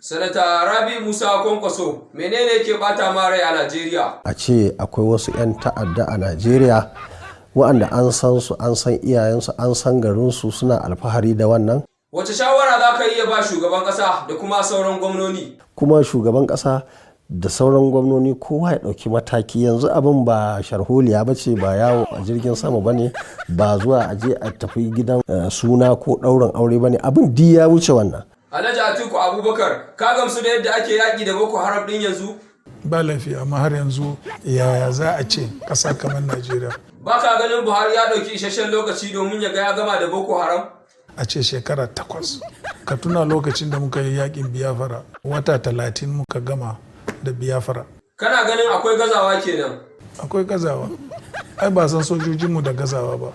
Sanata Rabi Musa Kwankwaso, menene ke bata ma rai a Najeriya? A ce akwai wasu 'yan ta'adda a Najeriya waɗanda an san su, an san iyayensu, an san garinsu, suna alfahari da wannan. Wace shawara za ka iya ba shugaban ƙasa da kuma sauran gwamnoni? Kuma shugaban ƙasa da sauran gwamnoni, kowa ya ɗauki mataki. Yanzu abin ba sharholiya ba ce, ba yawo a jirgin sama ba ne, ba zuwa a je a tafi gidan suna ko ɗaurin aure ba ne. Abin di ya wuce wannan. Alhaji Atiku Abubakar, ka gamsu da yadda ake yaƙi da Boko Haram ɗin yanzu? Ba laifi, amma har yanzu yaya za a ce ƙasa kamar Najeriya Ba ka ganin Buhari ya ɗauki isasshen lokaci domin ya ga ya gama da Boko Haram? A ce shekara 8. Ka tuna lokacin da muka yi yakin Biyafara, wata 30 muka gama da Biyafara. Kana ganin akwai gazawa kenan? Akwai gazawa. Ai ba san sojojinmu da gazawa ba.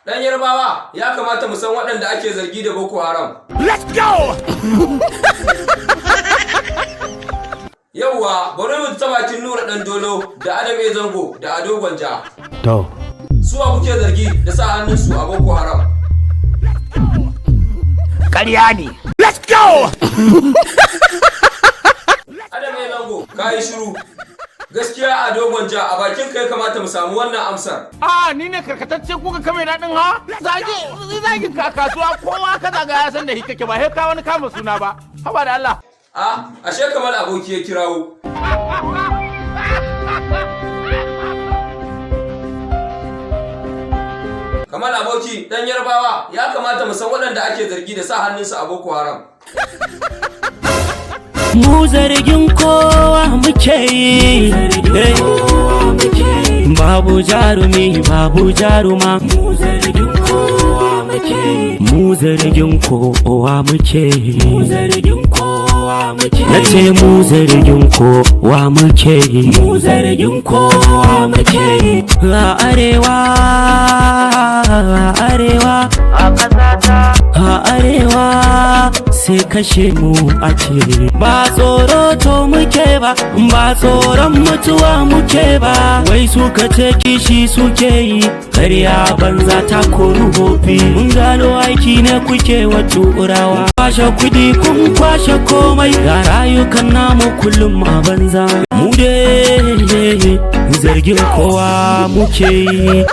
Ɗan Yarbawa, ya kamata mu san waɗanda ake zargi da Boko Haram. Let's go! Yauwa, bari mu ta bakin Nura Ɗan Dolo da Adam A Zango da Ado Gwanja. To. Suwa kuke zargi da sa hannunsu a Boko Haram? Ƙarya ne. Let's go! Adam A Zango, ka yi shiru. Gaskiya, Ado Gwanja, a bakin kai kamata mu samu wannan amsar. A ni ne karkatacce kuka kame daɗin ha? Zage zagin ka a kasuwa, kowa ka zaga ya san da shi kake, ba sai ka wani kama suna ba. Haba da Allah. A, ashe kamar aboki ya kirawo. Kamar aboki, dan Yarbawa, ya kamata mu san waɗanda ake zargi da sa hannunsu a Boko Haram. Mu zargin kowa muke yi, babu jarumi, babu jaruma. Mu zargin kowa muke, mu zargin kowa muke, mu zargin kowa muke. Na ce mu zargin kowa muke, mu zargin kowa muke. A arewa, a arewa, a ƙasata, a arewa sai kashe mu ake. Ba tsoro to muke ba, ba tsoron mutuwa muke ba. Wai suka ce kishi suke yi, karya banza ta koru hofi. Mun gano aiki ne kuke wa Turawa. Kwashe kudi, kun kwashe komai, ga rayukan namu kullum a banza. Mu dai zargin kowa muke yi.